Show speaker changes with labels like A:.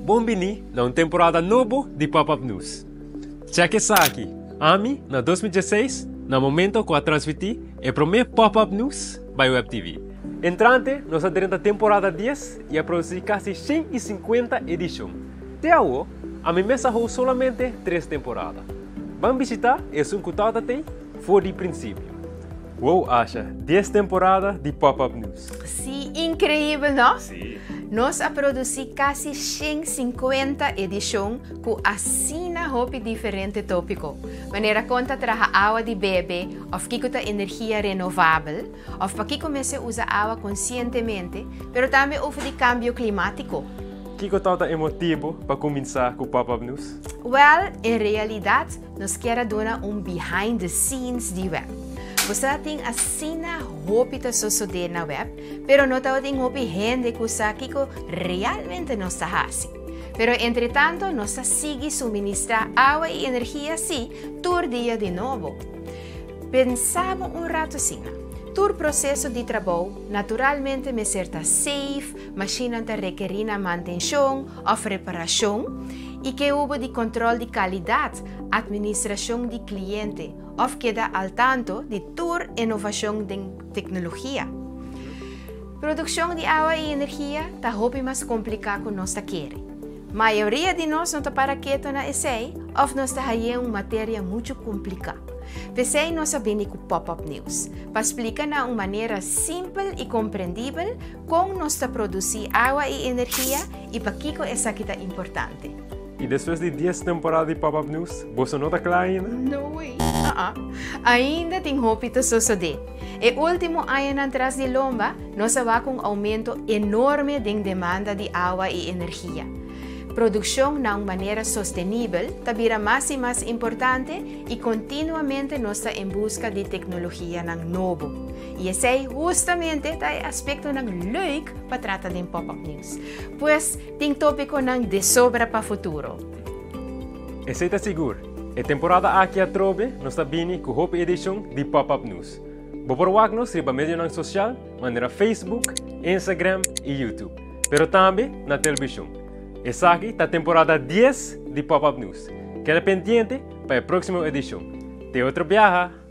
A: Bon bini na un temporada nobo di Pop-Up News. Check esaki, ami na 2016, na momento ku a transmití e promé Pop-Up News by Web TV. Entrante nos a drenta temporada 10 i a produsí kasi 150 edishon. Te awo, ami mes a hou solamente tres temporada. Ban bishitá esun ku tabata tei for di prinsipio. Wow, Asha, 10 temporada di Pop-Up News.
B: Si, inkreibel, no?
A: Si.
B: Nos a produsí kasi 150 edishon ku asina hopi diferente tópiko, manera kon ta traha awa di bebe òf kiko ta energia renovabel òf pakiko mester usa awa konsientemente, pero tambe over di kambio klimátiko.
A: Kiko tabata e motibu pa kuminsá ku Pop-Up News?
B: Wèl, en realidat nos kier a duna un behind the scenes di web. Bo sa tin asina hopi ta sosodé na web, pero no tabatin hopi hende ku sa kiko realmente nos ta hasi. Pero entretanto nos ta sigui suministrá awa i energia sí tur dia di nobo. Pensa bo un ratu asina. Tur proseso di trabou naturalmente mester ta safe, mashinnan ta rekerí na mantenshon òf reparashon, i ke hubo di kòntròl di kalidat, atministrashon di kliente òf keda al tanto di tur inovashon den teknologia. Produkshon di awa i energia ta hopi mas kompliká ku nos ta kere. Mayoria di nos no ta para keto na esei òf nos ta hañ'é un materia muchu kompliká. P'esei nos a bini ku Pop-Up News, pa splika na un manera simpel i komprendibel kon nos ta produsí awa i energia i pakiko esaki ta importante.
A: I despues di 10 temporada di Pop-Up News, boso no ta kla ainda?
B: No way! Uh-uh. Ainda tin hopi ta sosodé. E último añanan tras di lomba, nos a wak un oumento enorme den demanda di awa i energia. Produkshon na un manera sostenibel ta bira mas i mas importante i kontinuamente nos ta en buska di teknologianan nobo. I esei hustamente ta e aspektonan leuk pa trata den Pop-Up News. Pues, tin tópikonan de sobra pa futuro.
A: Esei ta sigur. E temporada aki atrobe nos ta bini ku hopi edishon di Pop-Up News. Bo por wak nos riba medionan sosial manera Facebook, Instagram i YouTube, pero tambe na televishon. Esaki ta temporada 10 di Pop-Up News. Keda pendiente pa e próksimo edishon. Te otro biaha!